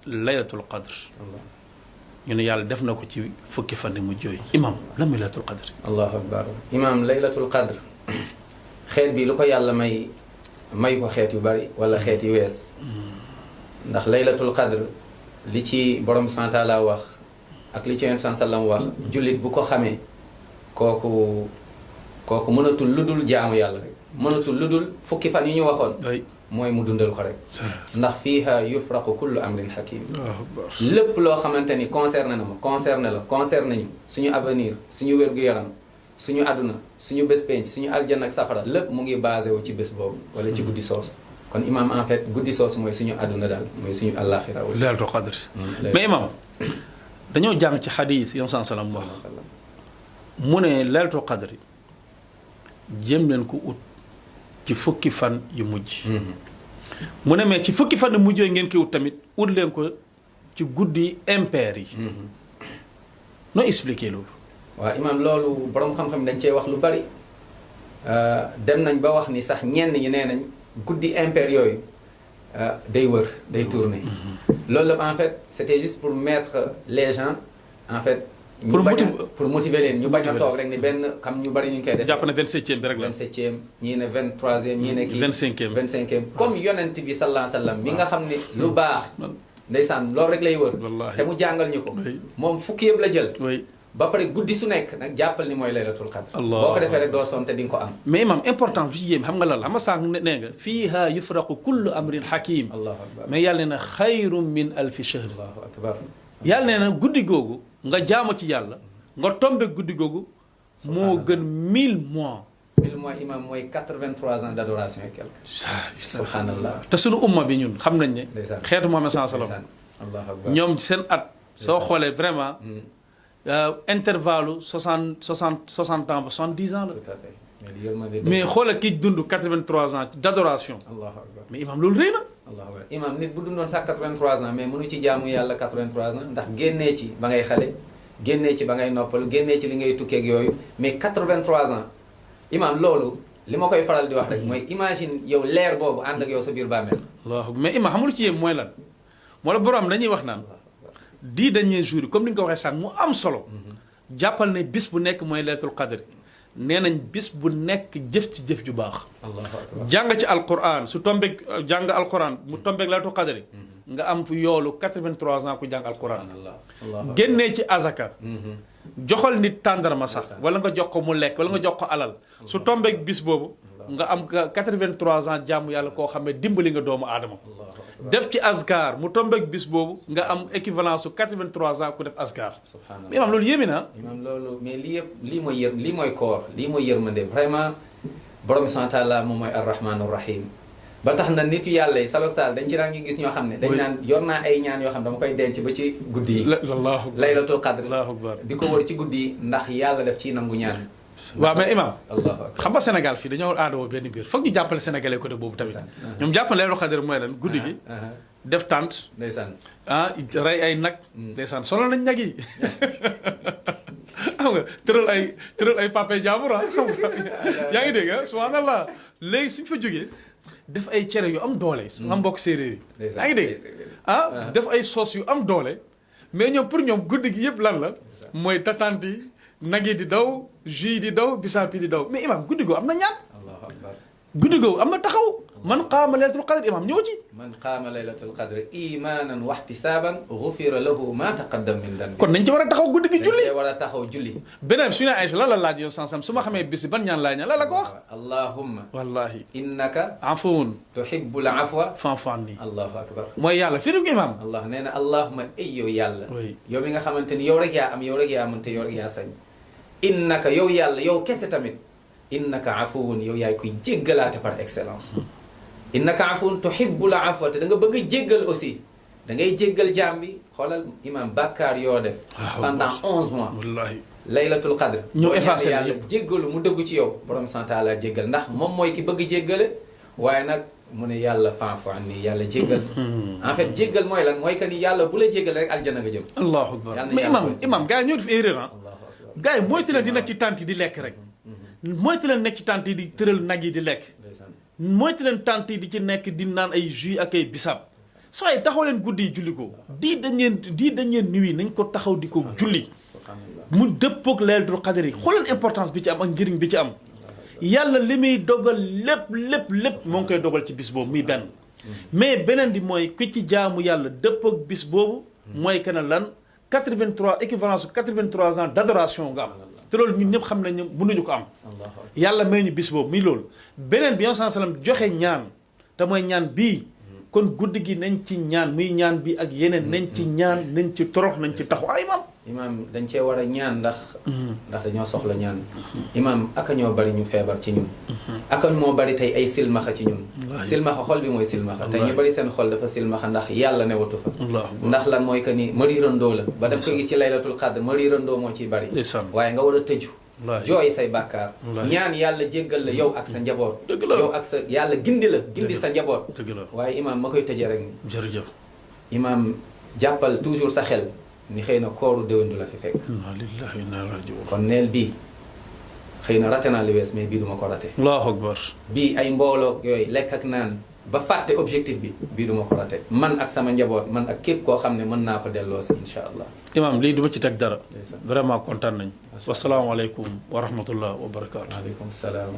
laylatul qadr ñu ne yàlla def na ko ci fukki fan mu jooy imam lan mooy laylatul qadr allahu akbar imam laylatul qadr xeet bi lu ko yàlla may ko xeet yu bari wala xeet yu wees ndax laylatul qadr li ci borom subhanahu wa taala wax ak li ci yonent sallam wax jullit bu ko xamee kooku mënatul lu dul jaamu yàlla rek mënatul lu dul fukki fan yi ñu waxoon mooy mu dundal ko rek ndax fiiha yufraqu kullu amrin hakim lépp loo xamante ni concerné na ma concerné ñu suñu avenir suñu wér-gu-yaram suñu àdduna suñu bés penc suñu aljanna ak safara lépp mu ngi basé wu ci bés boobu wala ci guddi soosu kon imam en fait guddi soosu mooy suñu àdduna daal mooy suñu àllaaxira aussi laylatul qadr mais imam dañoo jàng ci xadiis yoon sallam wax mu ne laylatul qadr jéem leen ko ut ci fukki fan yu mujj mu ne mais ci fukki fan yu mujj yooyu ngeen koy ut tamit ut leen ko ci guddi impair yi noo expliquer loolu waaw imam loolu borom xam-xam dañ cee wax lu bari dem nañ ba wax ni sax ñenn ñi nee nañ guddi impair yooyu day wër day tourner loolu en fait c'était juste pour mettre les gens en fait pour motiver leen ñu bañ a toog rek ni benn xam ñu bari ñu koy def jàpp na 27e bi rek la 27e ñii ne 23e ñii ne kii 25e comme yonent bi sallallahu alayhi wa sallam mi nga xam ne lu baax ndeysaan loolu rek lay wër te mu jàngal ñu ko moom fukki yëpp la jël ba pare guddi su nekk nag jàppal ni mooy laylatul qadr boo ko defee rek doo sonn te di nga ko am mais imam important bi ci yéem xam nga lan la xam nga sànq nee nga fiiha yufraqu kullu amrin hakim allahu akbar mais yàlla nee na xayrun min alfi shahr allahu akbar yàlla nee na guddi googu nga jaamu ci yàlla nga tombe guddi googu moo gën 1000 mois 1000 mois imam mooy 83 ans d'adoration et quelque subhanallah te sunu umma bi ñun xam nañ ne xeetu Muhammad sallallahu alayhi wasallam ñoom seen at soo xoolee vraiment intervalle 60 ans ba 70 ans la tout à fait mais xoolal ki dund 83 ans d'adoration allahu akbar mais imam loolu rëy na allahu akbar imam nit bu dundoon sax 83 ans mais mënu ci jaamu yàlla 83 ans ndax génnee ci ba ngay xale génnee ci ba ngay noppalu génnee ci li ngay tukkeeg yooyu mais 83 ans imam loolu li ma koy faral di wax rek mooy imagine yow leer boobu ànd ak yow sa biir bàmmeel allahu mais imam xamul ci yéen mooy lan moo la borom dañuy wax naan 10 derniers jours comme ni nga ko waxee sànq mu am solo jàppal ne bis bu nekk mooy laylatul qadr nee nañ bis bu nekk jëf ci jëf ju baax jàng ci alquran su tombeeg jàng alquran mu tombeeg laylatul qadr nga am fu yoolu 83 ans ku jàng alquran génnee ci azaka joxal nit tàndarma sax wala nga jox ko mu lekk wala nga jox ko alal su tombeeg bis boobu nga am 83 ans jàmm yàlla koo xam ne dimbali nga doomu aadama def ci asgar mu tombeeg bis boobu nga am équivalence su 83 ans ku def asgar mais imam loolu yéeme na imam loolu mais lii yëpp lii mooy koor lii mooy yërmande vraiment borom subhanahu wa taala moom mooy arrahmanu rahim ba tax na nit yàlla yi salaf sal dañ ci raa ngi gis ñoo xam ne dañ naan yor naa ay ñaan yoo xam ne dama koy denc ba ci guddi yi laylatul qadr di ko wër ci guddi yi ndax yàlla def ciy nangu ñaan waaw mais imam xam nga Sénégal fii dañoo aadawoo benn mbir foog ñu jàppale sénégalais côté boobu tamit ñoom jàppale laylatul qadr mooy lan guddi gi def tànt ndeysaan rey ay nag ndeysaan solo nañ nag yi xam nga tëral ay papay jaambur xam nga yaa ngi dégg subhanallah léegi suñ fa jógee def ay cere yu am doole nga mbokk séeréer yi yaa ngi dégg def ay sauce yu am doole mais ñoom pour ñoom guddi gi yëpp lan la mooy tatante yi nag yi di daw jus di daw bisaab yi di daw mais imam guddi googu am na ñaan guddi googu am na taxaw man qaama laylatul qadr imam ñëw ci man qaama laylatul qadr imanan wa ihtisaban ghufira lahu ma taqaddam min dambi kon nañ ci war a taxaw guddi gi julli dañ ci war a taxaw julli beneen su ne Aïcha la laaj yow sansam su ma xamee bis ban ñaan laay ñaan la ko wax allahumma wallahi innaka afuwun tuhibbul afwa fa'fu anni allahu akbar mooy yàlla firi ko imam allah nee na allahumma ay yow yàlla yow mi nga xamante ni yow rek yaa am yow rek yaa mën te yow rek yaa sañ innaka yow yàlla yow kese tamit innaka afuwun yow yaay kuy jéggalaate par excellence innaka afuwun tuhibbul afwa te da nga bëgg a jéggal aussi da ngay jéggal jaam bi xoolal imam bàkkaar yoo def pendant 11 mois wallahi laylatul qadr ñëw effacé yàlla jéggalu mu dëggu ci yow borom sant taala jéggal ndax moom mooy ki bëgg jéggale waaye nag mu ne yàlla fa'fu anni yàlla jéggal en fait jéggal mooy lan mooy que ni yàlla bu la jéggal rek aljana nga jëm allahu akbar mais imam gars yi ñoo def erreur gars yi moytu leen di nekk ci tànt yi di lekk rek moytu leen nekk ci tànt yi di tëral nag yi di lekk moytu leen tànt yi di ci nekk di naan ay jus ak ay bisab saa yi taxaw leen guddi yi julli ko di dañeen nuit nañ ko taxaw di ko julli mu dëppoog laylatul qadr yi xooleen importance bi ci am ak njëriñ bi ci am yàlla li muy dogal lépp moo ngi koy dogal ci bis boobu muy benn mais beneen bi mooy ku ci jaamu yàlla dëppoog bis boobu mooy que ne lan 83 équivalence 83 ans d'adoration nga am te loolu ñun ñëpp xam nañ ne mënuñu ko am yàlla may ñu bis boobu muy loolu beneen bi yoon sallam joxe ñaan te mooy ñaan bii kon guddi gi nañ ci ñaan muy ñaan bi ak yeneen nañ ci ñaan nañ ci torox nañ ci taxaw imaam dañ cee war a ñaan ndax dañoo soxla ñaan imaam aka ñoo bari ñu feebar ci ñun aka moo bari tey ay silmaxa ci ñun silmaxa xol bi mooy silmaxa tey ñu bari seen xol dafa silmaxa ndax yàlla newatu fa ndax lan mooy que ni mariirandoo la ba daf ko gis ci laylatul qadr mariirandoo moo ciy bari waaye nga war a tëju jooy say bàkkaar ñaan yàlla jéggal la yow ak sa njaboot yow ak sa yàlla gindi sa njaboot waaye imaam ma koy tëje rek ni jërëjëf imaam jàppal toujours sa xel ni xëy na kooru déwén du la fi fekk kon neel bii xëy na raté naa li wees mais bii duma ko raté allahu akbar bii ay mbooloo yooyu lekk ak naan ba fàtte objectif bi bii duma ko raté man ak sama njaboot man ak képp koo xam ne mën naa ko delloo si insha allah imaam lii duma ci teg dara vraiment kontaan nañ wasalaamaaleykum wa rahmatullah wa barakatu waaleykum salaam